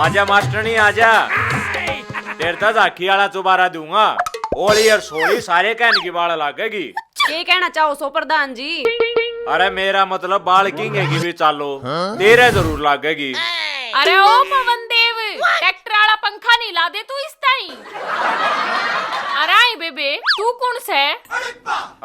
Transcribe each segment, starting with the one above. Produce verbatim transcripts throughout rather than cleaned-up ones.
आजा मास्टरनी, आजा। तेरे तो झाकी वाला चुबारा दूंगा। ओली और सोली सारे कहन की बाल लागेगी। के कहना चाहो सो प्रधान जी? अरे मेरा मतलब बाल किंगे की भी चालो, तेरे जरूर लागेगी। अरे ओ पवन देव, ट्रैक्टर वाला पंखा नहीं ला दे तू इस ताई। अरे आई बेबे, तू कौन से?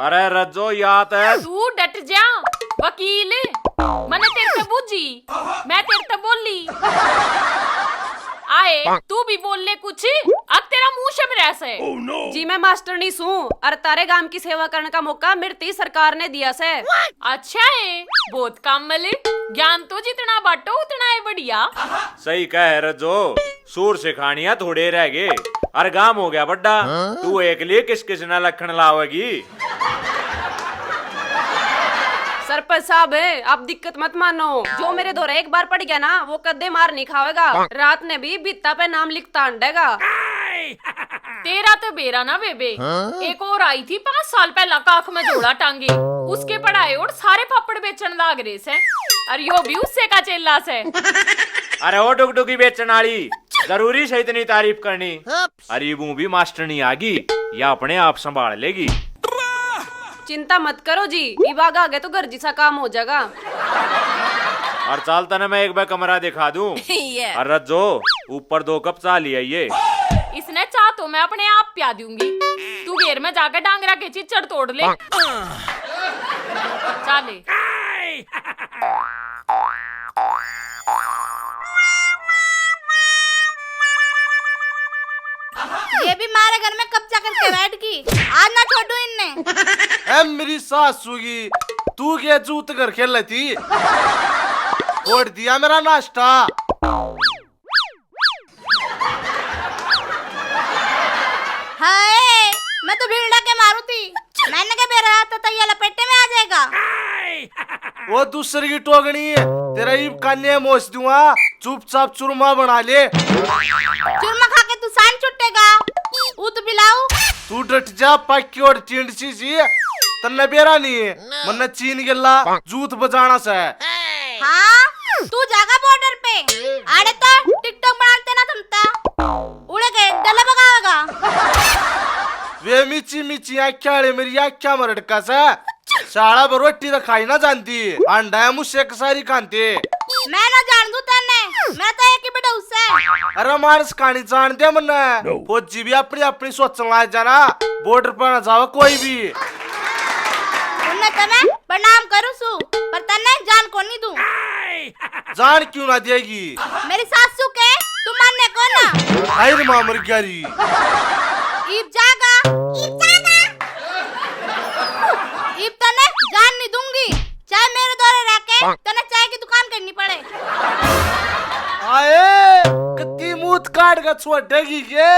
अरे रज्जो, या तो तू डट जा, वकील। मने तेरे से बूझी, मैं तेरे से बोली। आए, तू भी बोल ले कुछ, अब तेरा मुंह शब रह से। जी मैं मास्टरनी सूं, और तारे गांव की सेवा करने का मौका मेरे ती सरकार ने दिया से। अच्छा है, बहुत कामल। ज्ञान तो जितना बांटो उतना है बढ़िया। सही कह रज्जो, सूर सिखानिया थोड़े रह गए, और गांव हो गया बड्डा। हाँ? तू एक लिए किस किस ने लखन लावेगी? सरपंच साहब, आप दिक्कत मत मानो, जो मेरे धोरे एक बार पड़ गया ना, वो कदे मार नहीं खावेगा। रात ने भी भित्ता पे नाम लिखता अंडेगा। तेरा तो बेरा ना बेबे, हाँ? एक और आई थी पाँच साल पहला काख में झोला टांगे, उसके पढ़ाए और सारे पापड़ बेचन लाग रहे से, और यो भी उससे का चेला से। अरे ओ डुगडुगी बेचन वाली, जरूरी से इतनी तारीफ करनी? अरे वो भी मास्टरनी आ गई, या अपने आप संभाल लेगी। चिंता मत करो जी, इब आगे आगे तो घर जिसा काम हो जाएगा। और चाल तने मैं एक बार कमरा दिखा दूं। ये। और रज्जो, ऊपर दो कप चाह लिया ये। इसने चाह तो मैं अपने आप प्या दूंगी, तू घेर में जाकर डांगरा के चिच्चड़ तोड़ ले। चाले। ये भी मारे घर में कब्जा करके बैठ गई, आज ना छोड़ू इनने। ए मेरी सासू की, तू के जूत घर खेल थी, छोड़ दिया मेरा नाश्ता। हाय, मैं तो भीड़ के मारू थी। मैंने क्या बेरा था, तो ये लपेटे में आ जाएगा। वो दूसरे की टोकनी है, तेरा ईब कान्या मोस दूंगा, चुपचाप चूरमा बना ले। चूरमा खा के तू सान छुटेगा। ऊ तो पिलाऊ। तू डट जा, पाकी और टींड सी सी, तन्ने बेरा नहीं है, मन्ने चीन गेला जूत बजाना से। हाँ, तू जागा बॉर्डर पे, आड़े तो टिकटॉक बनाते ना थमता, उड़े के गले बगावेगा। वे मिची मिची आख्या वाले मेरी आख्या में रड़का से, साला वो रोटी तो खाई ना जानती, अंडा है मुझसे एक सारी खानती। मैं ना जान दूं तन्ने, मैं तो एक ही बड़ाऊ से। अरे मानस कहानी जान दे मन्ने, फौजी भी अपनी अपनी सोचन लाग जाना, बॉर्डर पर ना जावे कोई भी। उन्हें तो मैं प्रणाम करूं सू, पर तन्ने जान कोनी दूं। जान क्यों ना देगी? मेरी सासू के तू मानने को ना। हाय रे माँ मर गया री। ईब जागा, ईब जागा। ईब तने जान नहीं दूंगी, चाहे मेरे दौरे रह के तने चाय की दुकान करनी पड़े। आए, कत्ती मूत काट के छोड़ेगी ये।